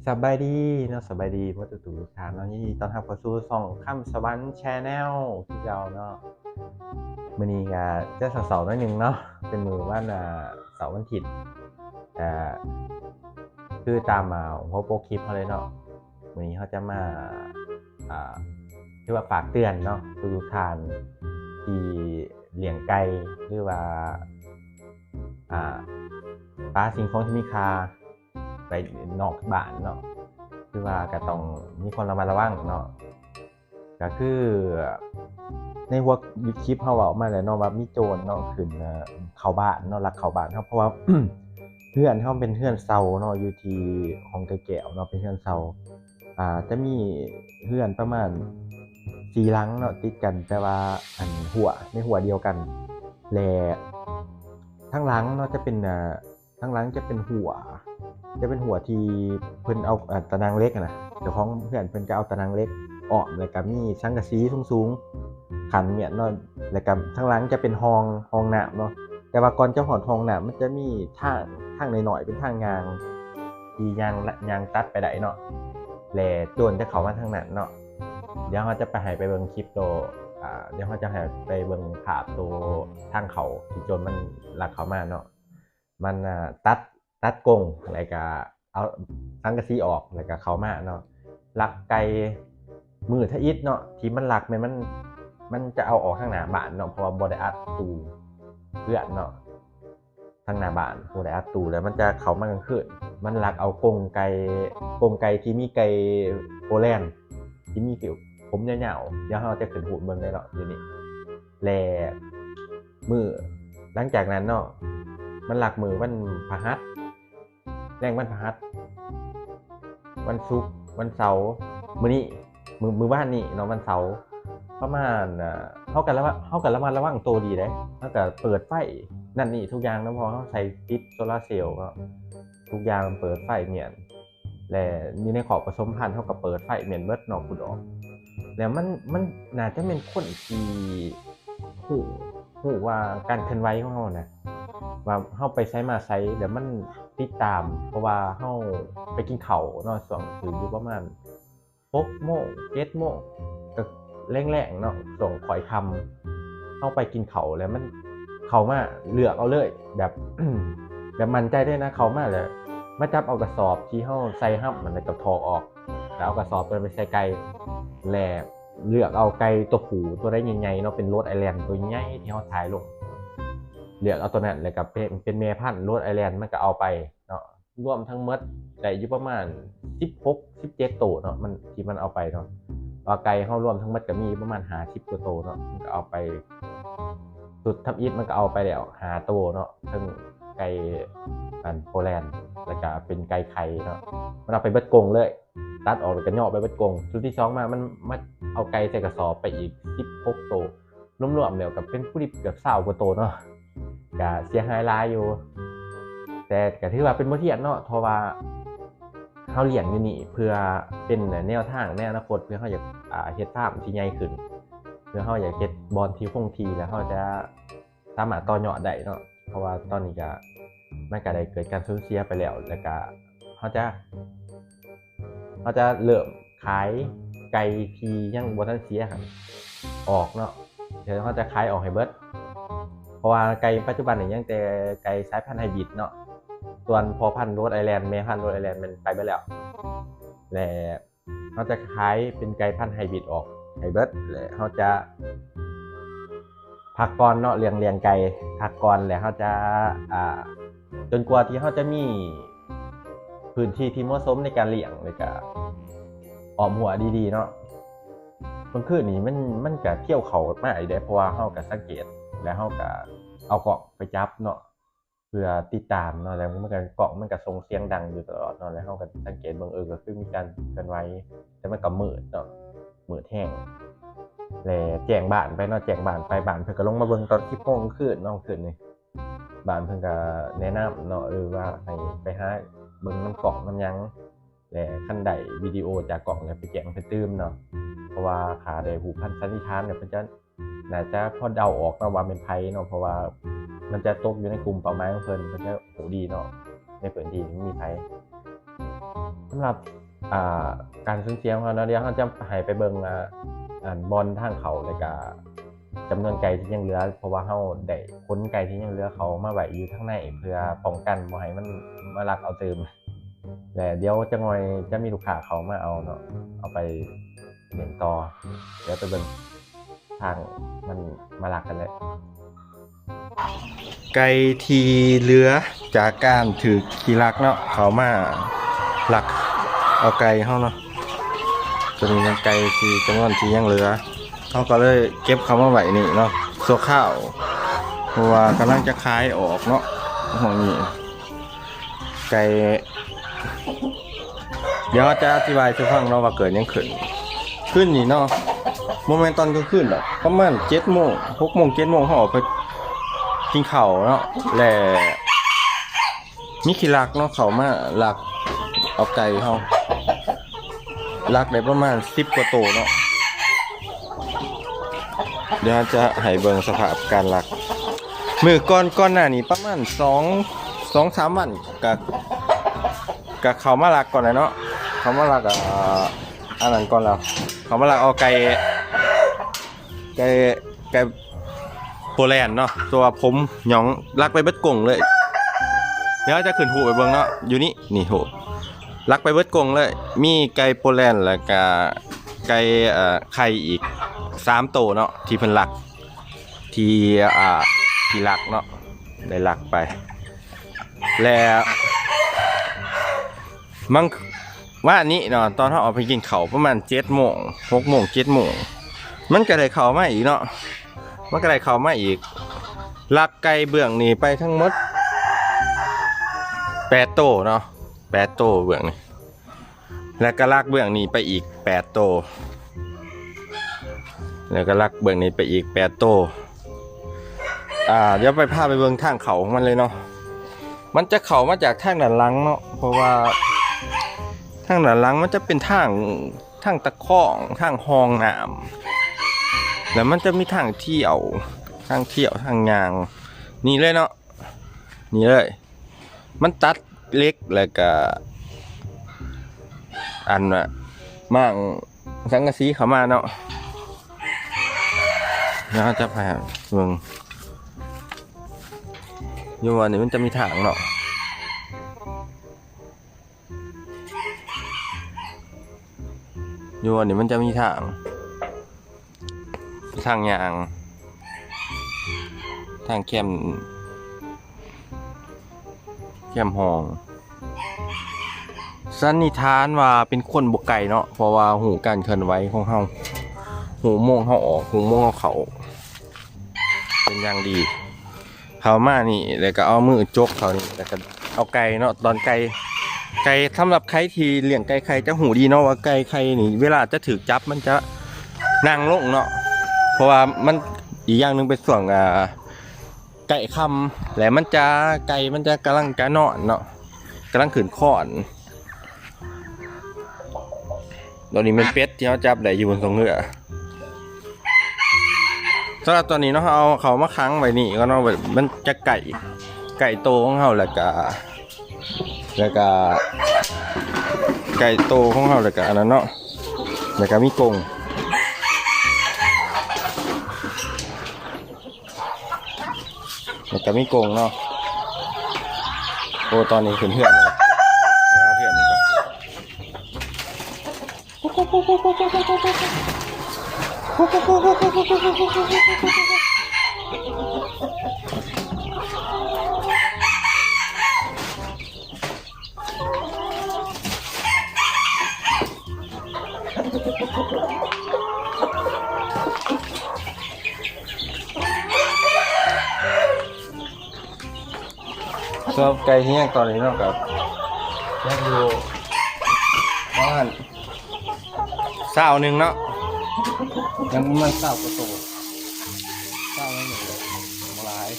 ສະບາຍດີເນາະ ສະບາຍດີເບິດທຸກໆທ່ານເນາະ ຍິນດີຕ້ອນຮັບເຂົ້າສູ່ຊ່ອງຄຳສະຫວັນ Channel ຄືເກົ່າເນາະ. ມື້ນີ້ກະຈະເຊົາໆໜ້ອຍໜຶ່ງເນາະ ເປັນມື້ວັນ ອ່າ ເສົາວັນທິດ ກະຄືຕາມ ອ່າ ຫົວປົກຄລິບເຮົາເລີຍເນາະ. ມື້ນີ້ເຮົາຈະມາ ອ່າ ຖືວ່າຝາກເຕືອນເນາະ ທຸກໆທ່ານທີ່ລ້ຽງໄກ່ ຫຼືວ່າ ອ່າ ປາສິ່ງຂອງທີ່ມີຄ່າໄປນອກບ້ານເນາະ ຄືວ່າກະຕ້ອງມີຄວາມລະມັດລະວັງເນາະ. ກະຄືໃນຫົວຄລິບເຮົາເວົ້າມາແລ້ວເນາະ ວ່າມີໂຈນເນາະ ຂຶ້ນ ເອີ ເຂົ້າບ້ານເນາະ ລັກເຂົ້າບ້ານເຮົາ ເພາະວ່າເຮືອນເຮົາເປັນເຮືອນເຊົ່າເນາະ ຢູ່ທີ່ຫ້ອງໄກ່ແກ້ວເນາະ ເປັນເຮືອນເຊົ່າ ອ່າ ຈະມີເຮືອນປະມານສີ່ຫຼັງເນາະ ຕິດກັນ ແຕ່ວ່າອັນຮົ້ວ ໃນຮົ້ວດຽວກັນ ແລະ ທາງຫຼັງເນາະ ຈະເປັນ ເອີ ທາງຫຼັງຈະເປັນຮົ້ວ ຈະເປັນຮົ້ວທີ່ເພິ່ນເອົາ ເອີ ຕາໜ່າງເຫຼັກຫັ້ນນະ ເຈົ້າຂອງເຮືອນເພິ່ນຈະເອົາຕາໜ່າງເຫຼັກອ້ອມ ແລ້ວກະມີສັງກະສີສູງໆ ຂັ້ນມ້ຽນເນາະ ແລ້ວກະທາງຫຼັງຈະເປັນຫ້ອງ ຫ້ອງນ້ຳເນາະ. ແຕ່ວ່າກ່ອນຈະຮອດຫ້ອງນ້ຳ ມັນຈະມີທາງ ທາງນ້ອຍໆ ເປັນທາງຍ່າງ ທີ່ຍ່າງ ຍ່າງຕັດໄປໄດ້ເນາະ ແລະ ໂຈນຈະເຂົ້າມາທາງນັ້ນເນາະ. ດຽວເຮົາຈະໄປໃຫ້ໄປເບິ່ງຄລິບໂຕ ອ່າ ດຽວເຮົາຈະໃຫ້ໄປເບິ່ງພາບໂຕທາງເຂົ້າທີ່ໂຈນມັນລັກເຂົ້າມາເນາະ. ມັນ ອ່າ ຕັດ ຕັດກົງ ແລ້ວກະເອົາສັງກະສີອອກ ແລ້ວກະເຂົ້າມາເນາະ. ລັກໄກ່ມື້ທຳອິດເນາະ ທີ່ມັນລັກແມ່ນມັນ ມັນຈະເອົາອອກທາງໜ້າບ້ານເນາະ ເພາະວ່າບໍ່ໄດ້ອັດຕູ້ເຮືອນເນາະ ທາງໜ້າບ້ານບໍ່ໄດ້ອັດຕູ້ ແລ້ວມັນຈະເຂົ້າມາກາງຄືນ. ມັນລັກເອົາກົງໄກ່ ກົງໄກ່ທີ່ມີໄກ່ໂປແລນ ທີ່ມີ ຜົມຍາວໆ ດຽວເຮົາຈະຂຶ້ນຮູບເບິ່ງໄດ້ເນາະ ຢູ່ນີ້ ແລະ ມື້ຫຼັງຈາກນັ້ນເນາະ ມັນລັກມື້ວັນພະຫັດ ແລງວັນພະຫັດ ວັນສຸກ ວັນເສົາ ມື້ນີ້ ມື້ ມື້ວານນີ້ເນາະ ວັນເສົາ ປະມານ ເອີ ເຮົາກະລະວະ ເຮົາກະລະມັດລະວັງໂຕດີເດ້ ເຮົາກະເປີດໄຟນັ້ນນີ້ທຸກຢ່າງເນາະ ເພາະເຮົາໃສ່ຕິດໂຊລາເຊວເນາະ ທຸກຢ່າງເປີດໄຟມ້ຽນ ແລະ ຢູ່ໃນຄອກປະສົມພັນ ເຮົາກະເປີດໄຟມ້ຽນເບິດເນາະ ພຸ້ນອອກ ແລ້ວມັນ ມັນໜ້າຈະແມ່ນຄົນທີ່ຮູ້ ຮູ້ວ່າການເຄື່ອນໄຫວຂອງເຮົານະ ວ່າເຮົາໄປໃສມາໃສ ແລ້ວມັນຕິດຕາມ ເພາະວ່າເຮົາໄປກິນເຂົ້າເນາະ ຊ່ວງຄືຢູ່ປະມານຫົກໂມງ ເຈັດໂມງ ກະແລງໆເນາະ ຊ່ວງຄ່ອຍຄ່ຳ ເຮົາໄປກິນເຂົ້າ ແລ້ວມັນເຂົ້າມາເລືອກເອົາເລີຍ ແບບ ແບບໝັ້ນໃຈເລີຍນະ ເຂົ້າມາແລ້ວມາຈັບເອົາກະສອບທີ່ເຮົາໃສ່ຫຳຫັ້ນ ແລ້ວກະຖອກອອກ ແລ້ວເອົາກະສອບໂຕນັ້ນໄປໃສ່ໄກ່ ແລະ ເລືອກເອົາໄກ່ໂຕຜູ້ ໂຕໃດໃຫຍ່ໆເນາະ ເປັນໂຣດໄອແລນໂຕໃຫຍ່ທີ່ເຮົາຖ່າຍລົງ ເລືອກເອົາໂຕນັ້ນ ແລ້ວກະເປັນ ເປັນແມ່ພັນໂຣດໄອແລນ ມັນກະເອົາໄປເນາະ ລວມທັງໝົດໄດ້ຢູ່ປະມານສິບຫົກ ສິບເຈັດໂຕເນາະ ມັນ ທີ່ມັນເອົາໄປເນາະ ວ່າໄກ່ເຮົາລວມທັງໝົດກະມີຢູ່ປະມານຫ້າສິບກວ່າໂຕເນາະ ມັນກະເອົາໄປ ຊຸດທຳອິດມັນກະເອົາໄປແລ້ວຫ້າໂຕເນາະ ເທິງໄກ່ອັນໂປແລນ ແລ້ວກະເປັນໄກ່ໄຂ່ເນາະ ມັນເອົາໄປເບິດກົງເລີຍ ຕັດອອກແລ້ວກະເຍາະໄປເບິດກົງ. ຊຸດທີສອງມາ ມັນມາເອົາໄກ່ໃສ່ກະສອບໄປອີກສິບຫົກໂຕ ລວມໆແລ້ວກະເປັນຜູ້ລິບເກືອບຊາວກວ່າໂຕເນາະ ກະເສຍຫາຍຫຼາຍຢູ່ ແຕ່ກະຖືວ່າເປັນບົດຮຽນເນາະ ເພາະວ່າເຮົາລ້ຽງຢູ່ນີ້ເພື່ອເປັນແນວທາງໃນອະນາຄົດ ເພື່ອເຮົາຢາກ ອ່າ ເຮັດຟາມທີ່ໃຫຍ່ຂຶ້ນ ເພື່ອເຮົາຢາກເຮັດບ່ອນທີ່ຄົງທີ່ ແລ້ວເຮົາຈະ ສາມາດຕໍ່ຍອດໄດ້ເນາະ ເພາະວ່າຕອນນີ້ກະ ມັນກະໄດ້ເກີດການສູນເສຍໄປແລ້ວ ແລ້ວກະເຮົາຈະ ເຮົາຈະເລີ່ມຂາຍໄກ່ທີ່ຍັງບໍ່ທັນເສຍຫັ້ນອອກເນາະ ດຽວເຮົາຈະຂາຍອອກໃຫ້ເບິດ ເພາະວ່າໄກ່ປັດຈຸບັນນີ້ຍັງແຕ່ໄກ່ສາຍພັນໄຮບຣິດເນາະ ສ່ວນພໍ່ພັນໂຣດໄອແລນ ແມ່ພັນໂຣດໄອແລນ ແມ່ນໄປເບິດແລ້ວ ແລະ ເຮົາຈະຂາຍເປັນໄກ່ພັນໄຮບຣິດອອກໃຫ້ເບິດ ແລະ ເຮົາຈະພັກກ່ອນເນາະ ເລື່ອງລ້ຽງໄກ່ ພັກກ່ອນ ແລະ ເຮົາຈະ ອ່າ ຈົນກວ່າທີ່ເຮົາຈະມີພື້ນທີ່ທີ່ເໝາະສົມໃນການລ້ຽງ ແລ້ວກະອ້ອມຮົ້ວດີໆເນາະ. ເມື່ອຄືນນີ້ມັນ ມັນກະທຽວເຂົ້າມາອີກເດ້ ເພາະວ່າເຮົາກະສັງເກດ ແລະ ເຮົາກະເອົາກ້ອງໄປຈັບເນາະ ເພື່ອຕິດຕາມເນາະ ແລ້ວມັນກະ ກ້ອງມັນກະສົ່ງສຽງດັງຢູ່ຕະຫຼອດເນາະ ແລ້ວເຮົາກະສັງເກດເບິ່ງ ເອີ ກະຄືມີການເຄື່ອນໄຫວ ແຕ່ມັນກະມືດເນາະ ມືດແຮງ ແລະ ແຈ້ງບ້ານໄປເນາະ ແຈ້ງບ້ານໄປ ບ້ານເພິ່ນກະລົງມາເບິ່ງຕອນສິບໂມງຄືນເນາະ ຄືນນີ້ ບ້ານເພິ່ນກະແນະນຳເນາະ ເອີ ວ່າໃຫ້ໄປຫາເບິ່ງນຳກ້ອງນຳຫຍັງ ແລະ ຄັນໄດ້ວິດີໂອຈາກກ້ອງ ກະໄປແຈ້ງເພິ່ນຕື່ມເນາະ ເພາະວ່າຖ້າໄດ້ຮູ້ພັນສັນນິຖານ ເພິ່ນຈະ ໜ້າຈະພໍເດົາອອກເນາະວ່າແມ່ນໃຜເນາະ ເພາະວ່າມັນຈະຕົກຢູ່ໃນກຸ່ມເປົ້າໝາຍຂອງເພິ່ນ ເພິ່ນຈະຮູ້ດີເນາະ ໃນພື້ນທີ່ມີໃຜ. ສຳລັບ ອ່າ ການສູນເສຍຂອງເຮົາເນາະ, ດຽວເຮົາຈະໃຫ້ໄປເບິ່ງ ອ່າ ອັນບ່ອນທາງເຂົ້າ ແລ້ວກະຈຳນວນໄກ່ທີ່ຍັງເຫຼືອ, ເພາະວ່າເຮົາໄດ້ຂົນໄກ່ທີ່ຍັງເຫຼືອເຂົ້າມາໄວ້ຢູ່ທາງໃນ ເພື່ອປ້ອງກັນບໍ່ໃຫ້ມັນມາລັກເອົາຕື່ມ. ແລະ ດຽວຈັກໜ່ອຍຈະມີລູກຄ້າເຂົ້າມາເອົາເນາະ, ເອົາໄປລ້ຽງຕໍ່. ດຽວໄປເບິ່ງທາງມັນມາລັກກັນເລີຍ. ໄກ່ທີ່ເຫຼືອຈາກການຖືກຂີ້ລັກເນາະ ເຂົ້າມາລັກເອົາໄກ່ເຮົາເນາະ. ຕົວນີ້ແມ່ນໄກ່ທີ່ຈຳນວນທີ່ຍັງເຫຼືອ, ເຮົາກໍເລີຍເກັບເຂົ້າມາໄວ້ນີ້ເນາະ ຊົ່ວຄາວ, ເພາະວ່າກຳລັງຈະຂາຍອອກເນາະ ຫ້ອງນີ້. ໄກ່ ດຽວເຮົາຈະອະທິບາຍສູ່ຟັງເນາະວ່າເກີດຫຍັງຂຶ້ນ. ຄືນນີ້ເນາະ ບໍ່ແມ່ນຕອນກາງຄືນດອກ, ປະມານເຈັດໂມງ ຫົກໂມງ ເຈັດໂມງ ເຮົາອອກໄປກິນເຂົ້າເນາະ ແລະ ມີຂີ້ລັກເນາະ ເຂົ້າມາລັກເອົາໄກ່ເຮົາ, ລັກໄດ້ປະມານສິບກວ່າໂຕເນາະ. ດຽວເຮົາຈະໃຫ້ເບິ່ງສະພາບການລັກ. ມື້ກ່ອນ ກ່ອນໜ້ານີ້ປະມານສອງ ສອງສາມວັນ ກະ ກະເຂົ້າມາລັກກ່ອນແຫຼະເນາະ, ເຂົ້າມາລັກ ອ່າ ອັນນັ້ນກ່ອນແລ້ວ, ເຂົ້າມາລັກເອົາໄກ່ ໄກ່ ໄກ່ໂປແລນເນາະ ຕົວຜົມຫຍ້ອງ, ລັກໄປເບິດກົງເລີຍ. ດຽວຈະຂຶ້ນຮູບໃຫ້ເບິ່ງເນາະ, ຢູ່ນີ້ ນີ້ຮູບ, ລັກໄປເບິດກົງເລີຍ. ມີໄກ່ໂປແລນ ແລ້ວກະໄກ່ ເອີ ໄຂ່ອີກສາມໂຕເນາະ ທີ່ເພິ່ນລັກ ທີ່ ອ່າ ທີ່ລັກເນາະ ໄດ້ລັກໄປ. ແລ້ວມັນ ວານນີ້ເນາະ ຕອນເຮົາອອກໄປກິນເຂົ້າປະມານເຈັດໂມງ ຫົກໂມງ ເຈັດໂມງ ມັນກໍໄດ້ເຂົ້າມາອີກເນາະ, ມັນກໍໄດ້ເຂົ້າມາອີກ. ລັກໄກ່ເບື້ອງນີ້ໄປທັງໝົດແປດໂຕເນາະ, ແປດໂຕເບື້ອງນີ້, ແລ້ວກໍລັກເບື້ອງນີ້ໄປອີກແປດໂຕ, ແລ້ວກໍລັກເບື້ອງນີ້ໄປອີກແປດໂຕ. ອ່າ ດຽວໄປ ພາໄປເບິ່ງທາງເຂົ້າຂອງມັນເລີຍເນາະ. ມັນຈະເຂົ້າມາຈາກທາງດ້ານຫຼັງເນາະ, ເພາະວ່າທາງດ້ານຫຼັງມັນຈະເປັນທາງ ທາງຕະຄອງ ທາງຮ່ອງນ້ຳ, ແລ້ວມັນຈະມີທາງທ່ຽວ ທາງທ່ຽວ ທາງຍ່າງ ນີ້ເລີຍເນາະ, ນີ້ເລີຍ. ມັນຕັດເຫຼັກ ແລ້ວກະ ອັນ ມ້າງສັງກະສີເຂົ້າມາເນາະ. ແລ້ວເຮົາຈະພາເບິ່ງ ຢູ່ອັນນີ້ມັນຈະມີທາງເນາະ, ຢູ່ອັນນີ້ມັນຈະມີທາງ ທາງຍ່າງ ທາງແຄມ ແຄມຫ້ອງ. ສັນນິຖານວ່າເປັນຄົນບໍ່ໄກເນາະ, ເພາະວ່າຮູ້ການເຄື່ອນໄຫວຂອງເຮົາ, ຮູ້ໂມງເຮົາອອກ ຮູ້ໂມງເຮົາເຂົ້າເປັນຢ່າງດີ. ເຂົ້າມານີ້ ແລ້ວກໍເອົາມືຈົກເຂົ້ານີ້ ແລ້ວກໍເອົາໄກ່ເນາະ, ຕອນໄກ່ ໄກ່ ສຳລັບໃຜທີ່ລ້ຽງໄກ່ໄຂ່ຈະຮູ້ດີເນາະວ່າໄກ່ໄຂ່ນີ້ ເວລາຈະຖືກຈັບມັນຈະນັ່ງລົງເນາະ, ເພາະວ່າມັນ ອີກຢ່າງໜຶ່ງເປັນຊ່ວງ ອ່າ ໃກ້ຄ່ຳ ແລະ ມັນຈະ ໄກ່ມັນຈະກຳລັງຈະນອນເນາະ, ກຳລັງຂຶ້ນຄອນ. ຕົວນີ້ແມ່ນເປັດທີ່ເຮົາຈັບໄດ້ຢູ່ບົນຕົງເຮືອ. ສຳລັບຕອນນີ້ເນາະ ເຮົາເອົາເຂົ້າມາຂັງໄວ້ນີ້ກ່ອນເນາະ, ມັນຈະໄກ່ ໄກ່ໂຕຂອງເຮົາ ແລ້ວກະ ແລ້ວກະ ໄກ່ໂຕຂອງເຮົາ ແລ້ວກະອັນນັ້ນເນາະ, ແລ້ວກະມີກົງ ແລ້ວກໍມີກົງເນາະ. ໂອ້ ຕອນນີ້ຂຶ້ນເຮືອນແລ້ວ ເອົາເຮືອນມັນກ່ອນ. ສຳລັບໄກ່ທີ່ຍັງຕອນນີ້ເນາະ ກໍຍັງຢູ່ປະມານຊາວໜຶ່ງເນາະ, ຍັງປະມານຊາວກວ່າໂຕ ຊາວໜຶ່ງ ບໍ່ຫຼາຍ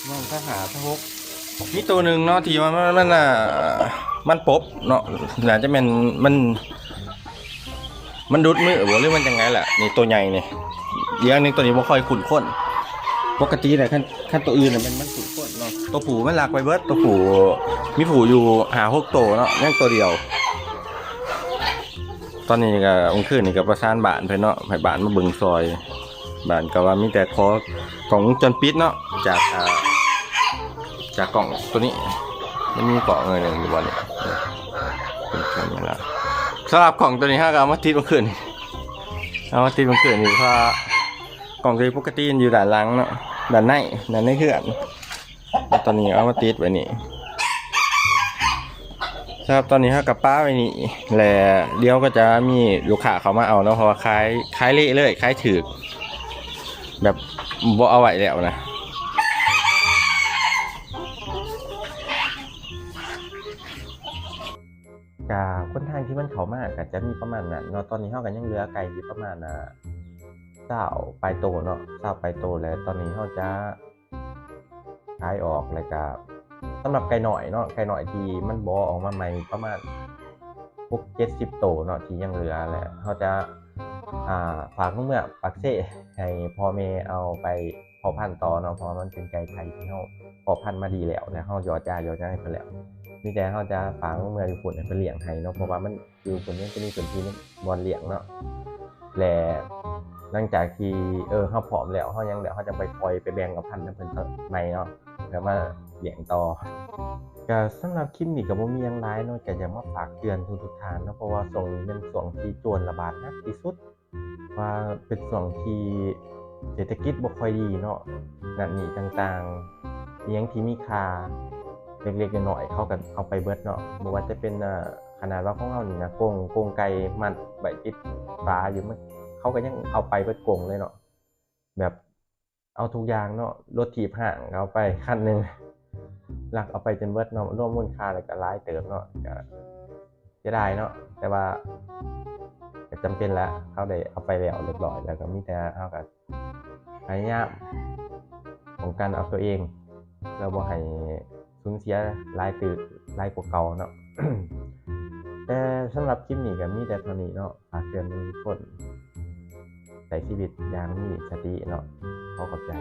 ຍັງຊາວຫ້າ ຊາວຫົກ. ມີໂຕໜຶ່ງເນາະ ທີ່ວ່າມັນ ມັນ ອ່າ ມັນປົບເນາະ, ໜ້າຈະແມ່ນມັນ ມັນດຸດມືບໍ່ ຫຼືມັນຈັ່ງໃດລະ. ນີ້ໂຕໃຫຍ່ນີ້, ອີກຢ່າງໜຶ່ງໂຕນີ້ບໍ່ຄ່ອຍຄຸ້ນຄົນ ເພ ປົກກະຕິນະ ຄັນ ຄັນໂຕອື່ນນະ ມັນ ມັນຖືກຄົນເນາະ ໂຕຜູ້ມັນລັກໄປເບິດ ໂຕຜູ້ ມີຜູ້ຢູ່ຫ້າຫົກໂຕເນາະ ຍັງໂຕດຽວ. ຕອນນີ້ກະ ມື້ຄືນນີ້ກະປະສານບ້ານເພິ່ນເນາະ ໃຫ້ບ້ານມາເບິ່ງຊ່ອຍ. ບ້ານກະວ່າມີແຕ່ຂໍກ້ອງວົງຈອນປິດເນາະ ຈາກ ອ່າ ຈາກກ້ອງໂຕນີ້ ມັນມີກ້ອງໜຶ່ງຢູ່ບ່ອນນີ້ ເປັນແຄມເມລາ. ສຳລັບກ້ອງໂຕນີ້ເຮົາກະເອົາມາຕິດມື້ຄືນນີ້ ເອົາມາຕິດມື້ຄືນນີ້ ເພາະວ່າກ້ອງໂຕນີ້ປົກກະຕິມັນຢູ່ດ້ານຫຼັງເນາະ ດ້ານໃນ ດ້ານໃນເຮືອນ. ແລ້ວຕອນນີ້ເອົາມາຕິດໄວ້ນີ້ ສຳລັບຕອນນີ້ເຮົາກະປະໄວ້ນີ້ ແລະ ດຽວກະຈະມີລູກຄ້າເຂົ້າມາເອົາເນາະ ເພາະວ່າຂາຍ ຂາຍເລະເລີຍ ຂາຍຖືກ ແບບບໍ່ເອົາໄວ້ແລ້ວນະ. ກະຫົນທາງທີ່ມັນເຂົ້າມາກະຈະມີປະມານນັ້ນເນາະ. ຕອນນີ້ເຮົາກະຍັງເຫຼືອໄກ່ຢູ່ປະມານ ອ່າ ຊາວປາຍໂຕເນາະ ຊາວປາຍໂຕ ແລະ ຕອນນີ້ເຮົາຈະ ຂາຍອອກ ແລ້ວກະສຳລັບໄກ່ນ້ອຍເນາະ ໄກ່ນ້ອຍທີ່ມັນບໍ່ອອກມາໃໝ່ປະມານຫົກເຈັດສິບໂຕເນາະ ທີ່ຍັງເຫຼືອ ແລະ ເຮົາຈະ ອ່າ ຝາກລົງເມືອປາກເຊ ໃຫ້ພໍ່ແມ່ເອົາໄປເພາະພັນຕໍ່ເນາະ ເພາະວ່າມັນເປັນໄກ່ໄຂ່ທີ່ເຮົາເພາະພັນມາດີແລ້ວ ແລະ ເຮົາຢໍຢາຢໍຢາໃຫ້ເພິ່ນແລ້ວ ມີແຕ່ເຮົາຈະຝາກລົງເມືອຢູ່ພຸ້ນໃຫ້ເພິ່ນລ້ຽງໃຫ້ເນາະ ເພາະວ່າມັນ ຢູ່ພຸ້ນຍັງຈະມີພື້ນທີ່ໃນບ່ອນລ້ຽງເນາະ ແລະ ຫຼັງຈາກທີ່ ເອີ ເຮົາພ້ອມແລ້ວ ເຮົາຫຍັງແລ້ວ ເຮົາຈັ່ງໄປປ່ອຍໄປແບ່ງເອົາພັນນຳເພິ່ນໃໝ່ເນາະ ເພື່ອມາລ້ຽງຕໍ່. ກະສຳລັບຄລິບນີ້ກະບໍ່ມີຫຍັງຫຼາຍເນາະ ກະຢາກມາຝາກເຕືອນທຸກໆທ່ານເນາະ ເພາະວ່າຊ່ວງນີ້ແມ່ນຊ່ວງທີ່ໂຈນລະບາດໜັກທີ່ສຸດ ວ່າເປັນຊ່ວງທີ່ເສດຖະກິດບໍ່ຄ່ອຍດີເນາະ ນັ້ນນີ້ຕ່າງໆ ອີ່ຫຍັງທີ່ມີຄ່າເລັກໆນ້ອຍໆ ເຂົາກະເອົາໄປເບິດເນາະ ບໍ່ວ່າຈະເປັນ ເອີ ຂະໜາດວ່າຂອງເຮົານີ້ນະ ກົງ ກົງໄກ່ມັດໄວ້ຕິດຝາຢູ່ ມັນ ເຂົາກະຍັງເອົາໄປເບິດກົງເລີຍເນາະ ແບບເອົາທຸກຢ່າງເນາະ ລົດຖີບຮ້າງກະເອົາໄປຄັນໜຶ່ງ ລັກເອົາໄປຈົນເບິດເນາະ ລວມມູນຄ່າແລ້ວກະຫຼາຍເຕີບເນາະ ກະເສຍດາຍເນາະ ແຕ່ວ່າກະຈຳເປັນລະ ເຮົາໄດ້ເອົາໄປແລ້ວຮຽບຮ້ອຍ ແລ້ວກະມີແຕ່ເຮົາກະ ພະຍາຍາມປ້ອງກັນເອົາຕົວເອງ ເພື່ອບໍ່ໃຫ້ສູນເສຍຫຼາຍຕື່ມ ຫຼາຍກວ່າເກົ່າເນາະ. ແຕ່ສຳລັບຄລິບນີ້ກະມີແຕ່ເທົ່ານີ້ເນາະ ຝາກເຕືອນທຸກຄົນໃຊ້ຊີວິດຢ່າງມີສະຕິເນາະ. ຂໍຂອບໃຈ.